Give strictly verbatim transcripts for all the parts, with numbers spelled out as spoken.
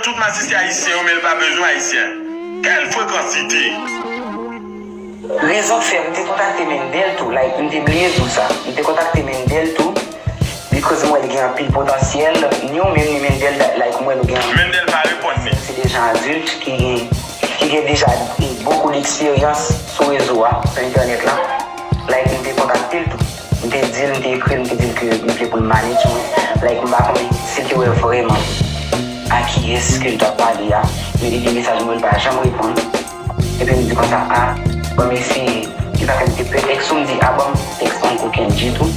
Tout masisi ayisyen yo, men l pa bezwen ayisyen. Kèl frekansite! Rezon k fè m te kontakte Mendel tou, like, m te bliye di w sa. M te kontakte Mendel tou, because m wè l gen anpil potansyèl, ni w menm ni Mendel, like, m wè nou gen anpil. Mendel pa reponn li. Se de jan adilt ki gen, ki gen deja bokou d'eksperyans sou rezo a, sou entènèt la. Like, m te kontakte l tou. M te di l, m te ekri l, m te di l ke m vle pou l manage mwen. Like, m pa konnen si l te wè vrèman a kiyès ke l t ap pale a. Men li gen mesaj mwen, li pa janm reponn. Epi m di konsa, a, ban m eseye. Li pa fè m te pè tèks ou, m di, a, ban m tèks Uncle Kendji tou.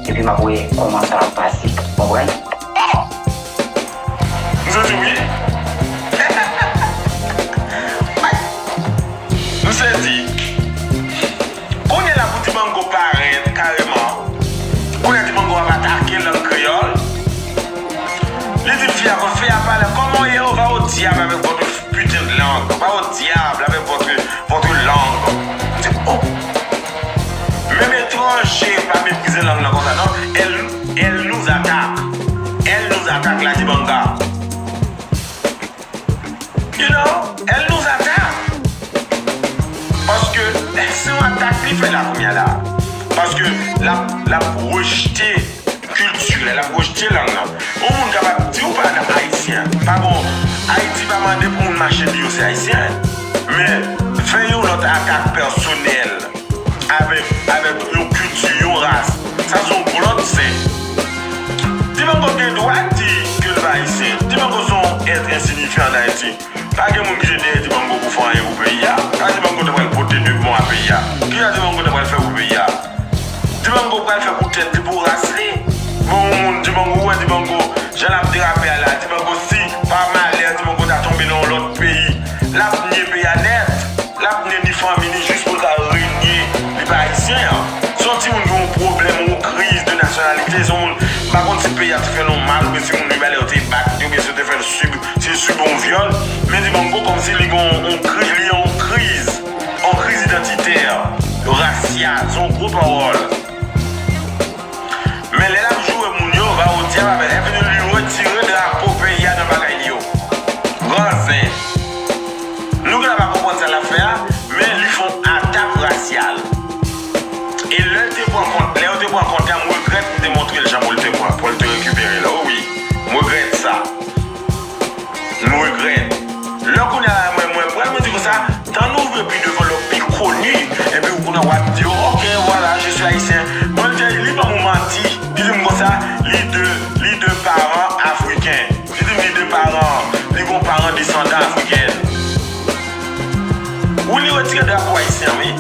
Epi m ap wè kòman sa ap pase. Konprann? M sezi wi. M sezi. Kounye la pou Dibango parèt kareman. Kounye a Dibango ap atake lang kreyòl. Li di fi a, fè a pale, comment est, on va au diable avec votre putain de langue, on va au diable avec votre, votre langue. M di, oh. Menm etranje pa meprize lang nan konsa non. Elle, elle nous attaque. Elle nous attaque, la Dibanga. You know, elle nous attaque. Paske se yon atak li fè la kounye a la. Paske l ap, l ap rejte kilti l, l ap rejte lang nan. Yon moun kapab di w pa ayisyen, pa bon, Ayiti pa mande pou moun mache di yo se ayisyen. Men fè yon lòt atak pèsonèl avèk, avèk yon kilti, yon ras, sa se yon gwo lòt zen. Dibango gen dwa di ke l pa ayisyen. Dibango se yon èt ensiyifiyan an Ayiti. Pa gen moun ki te dèyè Dibango pou fè anyen pou peyi a. Pa Dibango te pral pote de bon a peyi a. Kisa Dibango te pral fè pou peyi a? Dibango pral fè pou tèt li, pou ras li. Bon, yon moun, Dibango, ou wè Dibango, jan l ap derape a la, Dibango si, pa malè, Dibango ta tonbe nan yon lòt peyi, l ap nye peyi a nèt. L ap nye ni fanmi ni jis pou l ka renye. Li pa ayisyen an. Se yon timoun ki gen yon pwoblèm, yon kriz de nasyonalite. Se yon moun, m pa konn si peyi a te fè l yon mal, oubyen si moun li ba lè yo te bat li, oubyen si yo te fè l sib, si l sibi yon vyòl. Men Dibango kòmsi li gen yon, yon kriz, li yon kriz, yon kriz idantitè, rasyal. Se yon gwo pawòl. Men lè l ap joure moun yo, va o dyab avè l. Lè fini li retire drapo peyi a nan bagay li yo. Gran zen. Nou genlè pa konprann sa l ap fè a, men li fè yon atak rasyal. E lè l te pran kont, lè yo te pran kont la, m regrèt m te montre l jan pou l te pran, pou l te rekipere l. O wi, m regrèt sa. M regrèt. Lè kounye a la, mwen, mwen pran, mwen di konsa, tan nou ouvri pi devan lè w pi koni, epi ou kounye a w ap di yo, ok, vwala, je suis haïtien. Mwen te, li ban m yon manti, li di m konsa, li de, li de paran afriken. Li di m li de paran, li gon paran desandan afriken. Wi, li retire drapo ayisyen an, wi.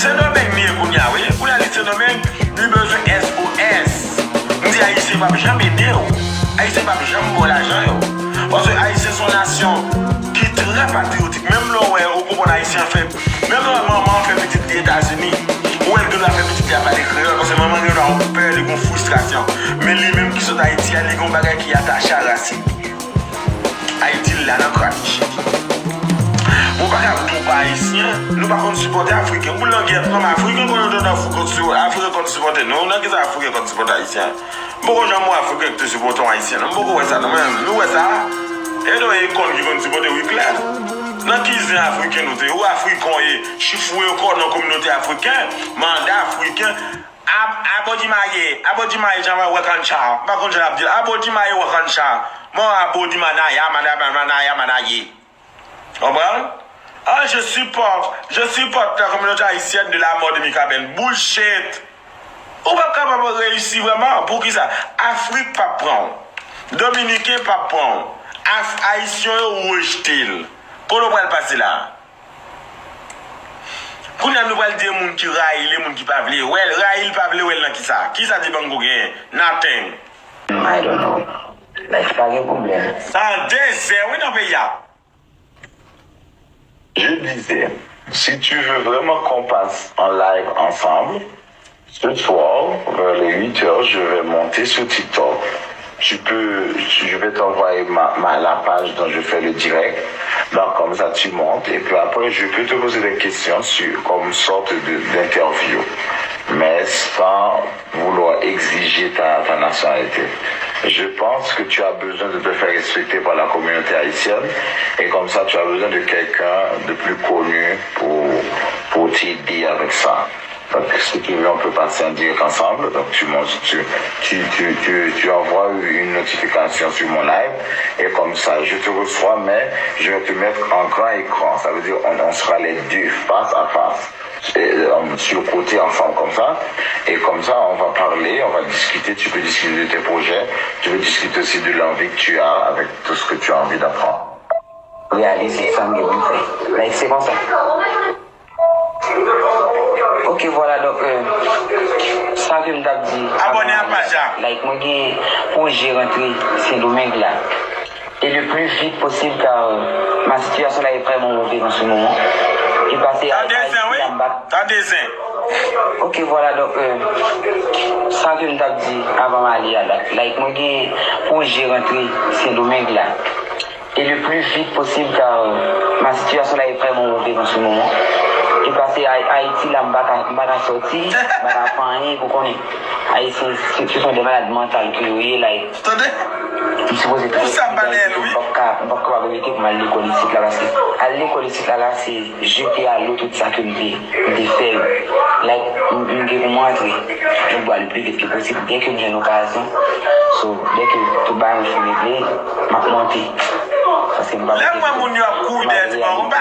Sendomeng li ye kounye a, wi. Kounye a li Sendomeng, li bezwen S O S. M di ayisyen p ap janm ede w. Ayisyen p ap janm ba w lajan yo. Paske ayisyen se yon nasyon ki trè patriyotik. Menm lè w wè, ou konprann ayisyen fè, menm lè w wè manman an fè pitit li Etazini, ou wè l gendwa fè pitit li a pale kreyòl, paske manman gendwa yon pè, li gon fristrasyon. Men li menm ki sot Ayiti a, li gon bagay ki atache a rasin li. Ayiti la nan krak li chita. Mwen pa ka di w pa ayisyen, nou pa konn sipòte afriken. Pou langyèt non, men afriken konn antann afriken konn sipòte nou. Nan kisa afriken konn sipòte ayisyen? M poko janm wè afriken ki te sipòte yon ayisyen non. M poko wè sa non. Men nou wè sa. E nou wè ikòn ki konn sipòte wi klè. Nan ki zen afriken nou te ye? Ou afriken w ye, chifouye w kò nan kominote afriken, manda afriken. Ab-, Abodimaye, Abodimaye, jan wè Wakancha. M pa konn jan l ap di l. Abodimaye Wakancha. Mwen Abodimanaya, Manaya, Manaya, Manaye. Konprann? Ah, je supporte, je supporte la communauté haïtienne de la mort de Mikaben. Bullshit! Ou p ap kapab reyisi vrèman. Poukisa? Afrik p ap pran w. Dominiken p ap pran w. Af-, Ayisyen yo rejte l. Kote w pral pase la? Kounye a nou pral di e moun ki rayi l, e moun ki pa vle wè l. Rayi l, pa vle wè l nan kisa? Kisa Dibango genyen? Nothing. I don't know. Like, pa gen pwoblèm. Sa dezè, wi, nan peyi a. Je disais, si tu veux vraiment qu'on passe en live ensemble, ce soir, vers les huit heures, je vais monter sur TikTok. Tu peux, je vais t'envoyer ma, ma, la page dont je fais le direct. Donc, comme ça, tu montes. Et puis après, je peux te poser des questions sur, comme sorte de, d'interview. Mais sans vouloir exiger ta, ta nationalité. Je pense que tu as besoin de te faire respecter par la communauté haïtienne et comme ça tu as besoin de quelqu'un de plus connu pour, pour t'aider avec ça. Donc, si tu veux, on peut passer en direct ensemble. Donc, tu, m'en- tu, tu, tu, tu, tu envoies une notification sur mon live et comme ça, je te reçois, mais je vais te mettre en grand écran. Ça veut dire, on, on sera les deux face à face. Et, euh, sur le côté ensemble comme ça. Et comme ça, on va parler, on va discuter. Tu peux discuter de tes projets, tu peux discuter aussi de l'envie que tu as avec tout ce que tu as envie d'apprendre. Réaliser sa m gen pou m fè. Like, se konsa. Ok, vwala, donk, euh, sa ke m t ap di. Abone a paj la. Like, mwen gen pwojè rantre Sendomeng la. Et le plus vite possible, car euh, ma situation là est vraiment mauvaise en ce moment. E pase a Tande zen, wi. Tande zen. Ok, vwala, donk, euh, sa ke m t ap di avan m ale a la. Like, mwen gen pwojè rantre Sendomeng la. Et le plus vite possible, car euh, ma situation là est vraiment mauvaise en ce moment. E pase a Ayiti la, m pa ka, m pa ka sòti, m pa ka fè anyen, ou konnen. Ayisyen, se, se son de malad mantal ke yo ye, like, Tande? M sipoze trete, m p ap ka, m p ap kapab rete pou m al lekòl isit la, paske al lekòl isit la, la, se jete a lo tout sa ke m te, m te fè yo. Like, m, m gen pou m rantre, m dwe al le pli vit ke posib, dèke m jwenn okazyon. So, dèke tout bagay yo fin regle, m ap monte. Paske m p ap Lè m wè moun yo ap kouri dèyè ti bò, m pa